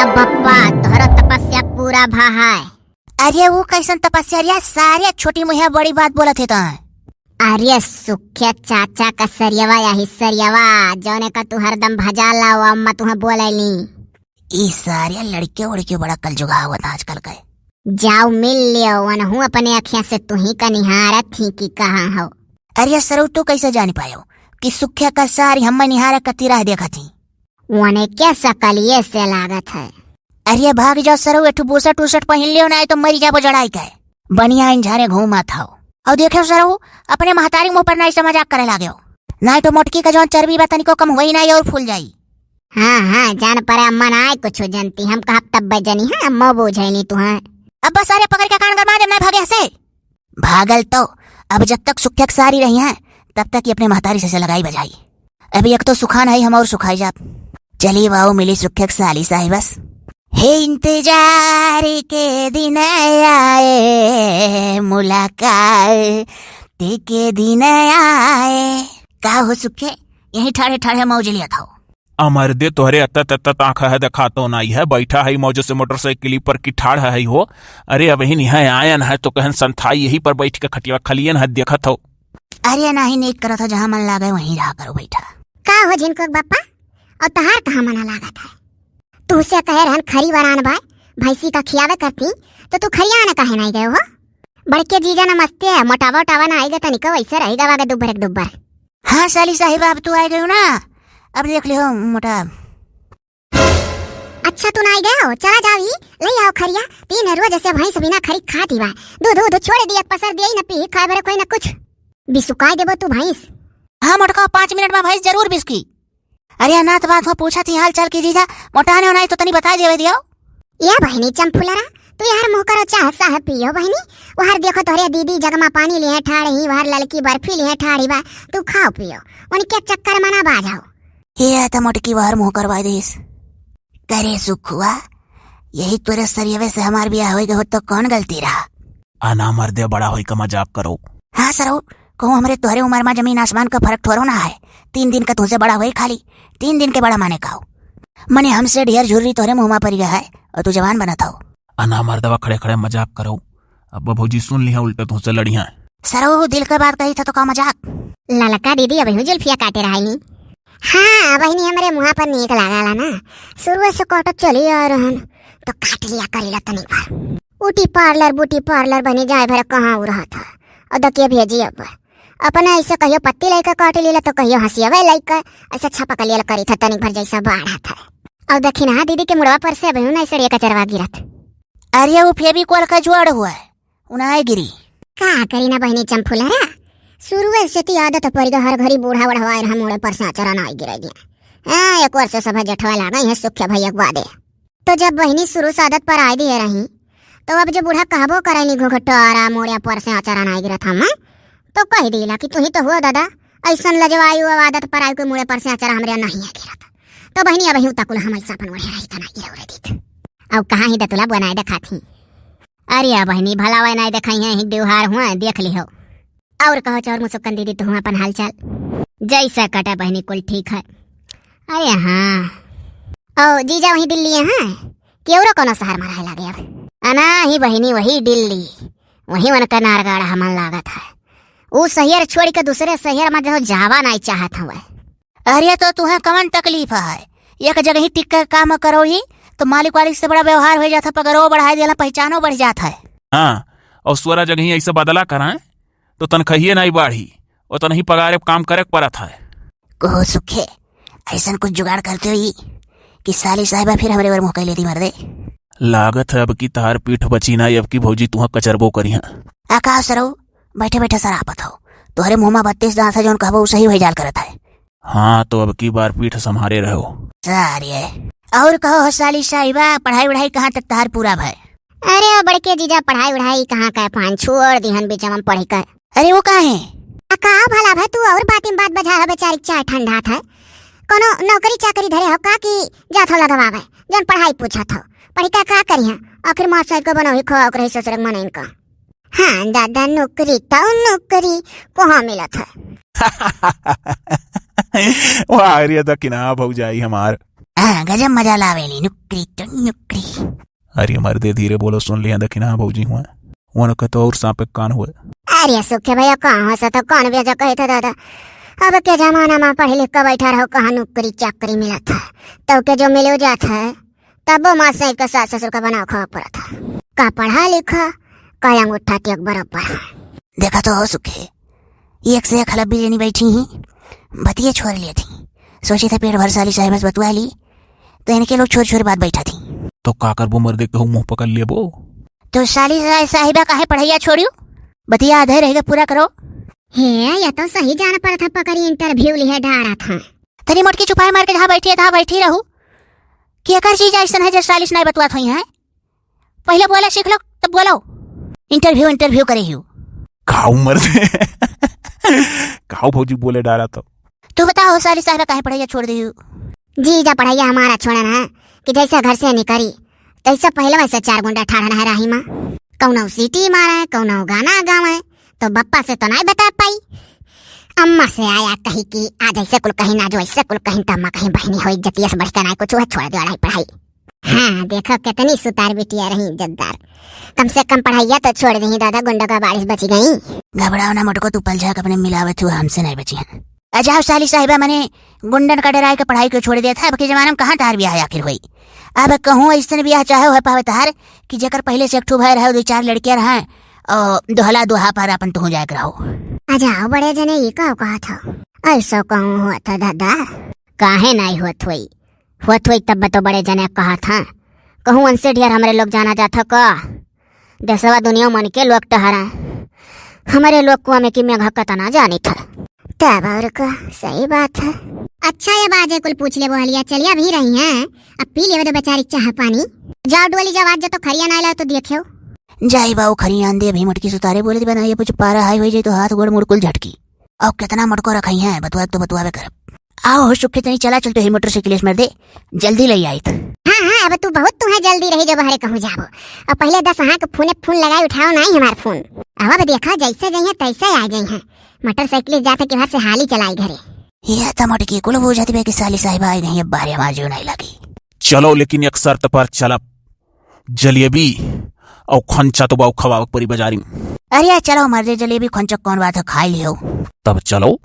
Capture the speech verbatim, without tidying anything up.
अब बप्पा, तोहरो तपस्या पूरा भा है। अरे, ऊ कैसन तपस्या रे सारे, छोटी मुँहे बड़ी बात बोलत है तो। अरे, सुखे चाचा का सरियवा, यही सरियवा, जौने का तू हरदम भजा लाओ, अम्मा तुहे बोलैली। ई सारे लड़के उड़के बड़ा कलजुगा होत आजकल के। जाओ मिल लियो, वनहू अपने अखियाँ से तुही का निहारत थी कि कहाँ हो। अरे सरऊ, तू कैसे जान पायो कि सुख्या का सारी हम्मे निहारे कती राह देखत ही? वने के सकलिए से लागत है। अरे भाग जाओ सरऊ, एठू बुसट उसट पहिन लियो, नाहीं तो मरी जाबो जड़ाई के। बनियाइन झारे घूमत हो। और देखो सरऊ, अपने महतारी मुँह पर नाहीं से मजाक करे लाग्यो। नाहीं तो मोटकी का जौन चर्बी बा तनिको कम होई नाहीं और फूल जाई। हाँ, हाँ, जान परे अम्मा नाहीं कुछ जनती, हम कहब तब्बे जनी है, अम्मा बूझैली तुहे। अब बस सारे पकड़ के कान गरमा देब, नाहीं भागे हसे। भागल तो, अब जब तक सुख्या के सारी रही हैं, तब तक ये अपने महतारी से, से लगाई बजाई। अभी एक तो सुखान है, हम और सुखाई जाब। चली वाओ मिली सुख्या के साली साही बस। हे इंतजार के दिन आए, मुलाकात के दिन आए। का हो सुखे, यहीं ठाढ़े ठाढ़े मौज लिया था? अमर दे, तोहरे अत्ता तत्ता आँख है, देखातो नाई है, बैठा है मौज से मोटरसाइकिल पर की ठाढ़ है हो। अरे अबहिन यहाँ आयन है तो कहन संथाई यही पर बैठ के खटिया खलियन है देखत हो। अरे नाहीं, नीक करत हो, जहाँ मन लागे वहीं रहा करो बैठा। का हो झिनकुक बप्पा, और तहार कहाँ मना लागत है? तुहसे कहे रहन खरी वरान बाय, भैंसी का खियावे करती, तो तू खरियान काहे नाहीं गयो हो? बड़के जीजा नमस्ते है, मोटावा उटावा नाहीं गए तनिको, वैसे रही गवा के दुब्बर एक दुब्बर। हाँ साली साहिबा, अब तू आइ गयो ना, अब देख लियो मोटा। अच्छा तू नाहीं गयो, चला जाओ ही, ले आओ खरिया, तीन रोज से भैंस बिना खरी खाती बा, दूध दूध छोड़ दिया, पसर दिया ही न पी, खाए भरे कोई न कुछ, बिसुकाई देबो तू भैंस। हाँ मोटका, पाँच मिनट में भैंस जरूर बिसकी। अरे अनाथ बात हो, पूछा थी हाल चाल की जीजा, मोटाने होना है तो तनी बताई देवे दियो। या बहिनी चंपुलरा, तू यार मुँह करो चाह साह पियो बहिनी, वहर देखो तोहरे दीदी जगमा पानी लिए ठाड़ ही, वहर ललकी बर्फी लिए ठाड़ी बा, तू खाओ पियो, उनके चक्कर मना बाझाओ। ये तो मोटकी वहर मुँह करवा देस। करे सुखुआ, यही तोरे सरियवे से हमार बियाह होई गए होत तो कौन गलती रहा? अना मर्दे, बड़ा होई का मजाक करो। हाँ सरऊ, कहूँ हमरे तोहरे उमर मा जमीन आसमान का फर्क थोड़ो ना है। तीन दिन का तुहसे बड़ा होई खाली, तीन दिन के बड़ा माने का हो? मने हमसे ढेर झुर्री तोहरे मुँह मा पड़ गया है और तू जवान बनत हो। अना मर्दवा, खड़े खड़े मजाक करो, अब भौजी सुन लिहा उल्टा तुहसे लड़िहा। सरऊ दिल का बात कही था तो का मजाक? ललका दीदी अबहिउ जुल्फिया काटे रहाइनी। हाँ बहिनी, हमरे मुँहा पर नीक लागला ना, शुरुए से काटत चली आ रहन तो काट लिया करेला तनी भर। ब्यूटी पार्लर, ब्यूटी पार्लर बनी जाए भर कहाँ उ रहत है। और दकिया भेजी अब अपना ऐसे कहियो पत्ती लइका काट लेला तो कहियो हंसियावे लइका ऐसे छपक लेल करी था तनी भर जैसा बाढ़त है। और दखिनहा दीदी के मुड़वा पर से अबहिउ ना सड़िया कचरवा गिरत। अरे वो फेविकोल का जोड़ हुआ है, उनाए गिरी। का करी ना बहिनी चंपुलरा, शुरुए से ती आदत पड़ गई, हर घड़ी बूढ़ा बढ़वा रहा, मुड़े पर से अचरा ना गिरे गया। हाँ, एक वर्ष सब जेठवा लागा है सुखे भैया के बादे। तो जब बहिनी शुरू से आदत पर आए दिए रही, तो अब जो बूढ़ा कहबो करेनी घुघटोरा मुड़े पर से अचरा ना गिरत हम, तो कह दिला कि तू ही तो हुआ दादा, ऐसन लजवायु अब आदत पर आयु के मुड़े पर से अचरा हमरे नहीं है गिरत। तो बहिनी अबहिउ तकुल हम ऐसा अपन ओढ़े रही तना गिरौ रे दीत। अब कहाँ ही दतुला बनाए देखात ही। अरे बहिनी, भला वह नाई देखाई है, ही देवहार हुआ, देख लिहो। और कहो चौर मुसुक्कन दीदी, तुहूँ अपन हालचाल? जैसे कटे बहिनी, कुल ठीक है। अरे हाँ, ओ जीजा वहीं दिल्ली है, हाँ? कि औरो कोनो शहर में रहे लागे अब? अना ही बहिनी, वही दिल्ली, वहीं उनका नारगाड़ा हमन लागत है। ऊ शहर छोड़ के दूसरे शहर में जो जावा नाई चाहत हवे। अरे तो तुहे कवन तकलीफ है? एक जगह ही टिक के काम करो ही, तो मालिक वालिक से बड़ा व्यवहार हो जात है, पगारो बढ़ाई देला, पहचानो बढ़ जात है। हाँ, और सोरा जगह ही ऐसे बदला कराए, तो तनखहिए नाई बाढ़ी, और तनही पगारे काम करे के परत है। कहो सुखे, ऐसन कुछ जुगाड़ करते हो ई कि साली साहिबा फिर हमरे ऊपर मुँह कैले दी मर दे। लागत है अब की तहार पीठ बची ना, अब की भौजी तुहा कचरबो करिहा। आ का सरऊ, बैठे बैठे सरापत हो, तोहरे मुँह में बत्तीस दांत है, जौन कहबो उ सही होई जाल करत है। हाँ, तो अब की बार पीठ संभारे रहो। सारे। और कहो हो साली साहिबा, पढ़ाई वढ़ाई कहाँ तक तहार पूरा भय? अरे ओ बड़के जीजा, पढ़ाई वढ़ाई कहाँ का, पान छोड़ दिहन बीच में पढ़ी कर। अरे वो काहे? आ का भला भय, तू और बात में बात बझा है बेचारी, चाय ठंडा था। कोनो नौकरी चाकरी धरे हो का कि जात हो लदवावे, जौन पढ़ाई पूछत हो, पढ़ी का, का करिहा? आखिर मास्टर को बनौही खोआ ओकरे ससुर के मनइन का। हाँ दादा, नौकरी तो नौकरी कहाँ मिलत है? वाह रे दखिना भौजाई हमार। हाँ, गजब मजा लावेली नुकरी टुन नुकरी। अरे मर्दे, धीरे बोलो, सुन लिया दखिना भौजी हुआ। उनके तो और सांप के कान हुए। अरे सुखे भैया, कहाँ से तो कान बेजा कहे था दादा। अब के जमाना में पढ़े लिख के बैठा रहो, कहाँ नौकरी चाकरी मिलत है, तब के जो मिलो जात है, तब वो माँ से के सास ससुर का बनाव खावा पड़त है। का पढ़ा लिखा, का अंगूठा टेक बराबर है। देखा तो हो सुखे, एक से एक हलब्बी लेनी बैठी ही, बतिये छोड़ लेत ही। सोची था पेट भर साली साहिबा से बतुआ ली, तो इनके लोग छोड़ छोड़ बात बैठा थी। तो का करबो मर्दे, कहूँ मुँह पकड़ लेबो। तो साली सा-, साहिबा काहे पढ़ाइया छोड़ियो? बतिया आधे रह गए, पूरा करो। हे, ये तो सही जान पड़त है, पकड़ी interview लिहे डारा था। तनी मोटकी चुपाई मार के जहाँ बैठी है, तहाँ बैठी रहू। केकर चीज ऐसन है जो सालिस नहीं बतुआत होई है? पहले बोला सीख लो, तब बोलो। Interview, interview करे ही। खाऊ मर्दे। खाऊ भौजी बोले डारा तो। तू बताओ सालिस साहिबा काहे पढ़ाइया छोड़ दी? जी जा पढ़ाइया हमारा छोड़न है कि जैसे घर से निकली, तैसे पहले वैसे चार गुंडा ठाढ़न है राही में। कौनो सीटी मारे, कौनो गाना गावे, तो बप्पा से तो नहीं बता पाई। अम्मा से आया कही कि आज ऐसे कुल कहीं ना जो ऐसे कुल कहीं, तो अम्मा कहीं बहनी हो इज्जतिया से बढ़ के ना कुछ हुआ, छोड़ दे अढ़ाई पढ़ाई। हाँ, देखो कितनी सुतार बिटिया रही इज्जतदार। कम से कम पढ़ाइया तो छोड़ दी दादा, गुंडा का बारिश बची गई। घबराओ ना मोटको, तू पलझा के अपने मिलावत हुआ हमसे नहीं बची है। अजाओ साली साहिबा, मने गुंडन का डराए के पढ़ाई को छोड़ दिया था। अब के जमाना में कहाँ तार ब्याह आखिर होई? अब कहूँ ऐसन ब्याह चाहे हो पावे तार कि जेकर पहले से एक ठो भाई रहे, दो चार लड़कियां रहे, और दोहला दोहा पर अपन तुहूँ जाए के रहो। अजाओ बड़े जने, ये का कहा था? ऐसा कहूँ हुआ था दादा? काहे नहीं होत होई? होत होई तब तो बड़े जने कहा था। कहूँ उनसे ढेर हमरे लोग जाना जात हो का? देशवा दुनिया मन के लोग टहरा, हमरे लोग को हमें कि मेघा कतना जानी था। तब और का, सही बात है। अच्छा, ये बाजे कुल पूछ ले बोहलिया, चलिया भी रही हैं, अब पी लेवे दो बेचारी चाह पानी। जाओ डोली, जब आज जो तो खरिया ना लाओ तो देखियो। जाई बाऊ खरिया दे, अभी मटकी सुतारे बोले बनाइए, कुछ पारा हाई हो जाए तो हाथ गोड़ मुड़ कुल झटकी। और कितना मटको रखाई है, बतुआ तो बतुआवे करब। आओ हो सुखे, तनी चला चलते ही मोटरसाइकिल से मर दे, जल्दी ले आई। हाँ, हाँ, अब तू बहुत तुम्हें जल्दी रही, जब हरे कहूँ जाबो। अब पहले दस हाँ के फोने फोन लगाई, उठाओ नहीं हमार फोन। अब, अब देखा, जैसे जाइए तैसे आ जाइए। मोटरसाइकिल जाते के बाद से हाली चलाई घरे। ये तो मटकी कुल बुझाती बे कि साली साहिबा आई नहीं, अब बाहर हमार जीव नहीं लगी। चलो, लेकिन एक शर्त पर चलब, जलेबी और खंचा तो बाऊ खवावे के परी बाजारी में। अरे यार, चलो मर दे, जलेबी खंचा कौन बात है, खाई लियो। तब चलो।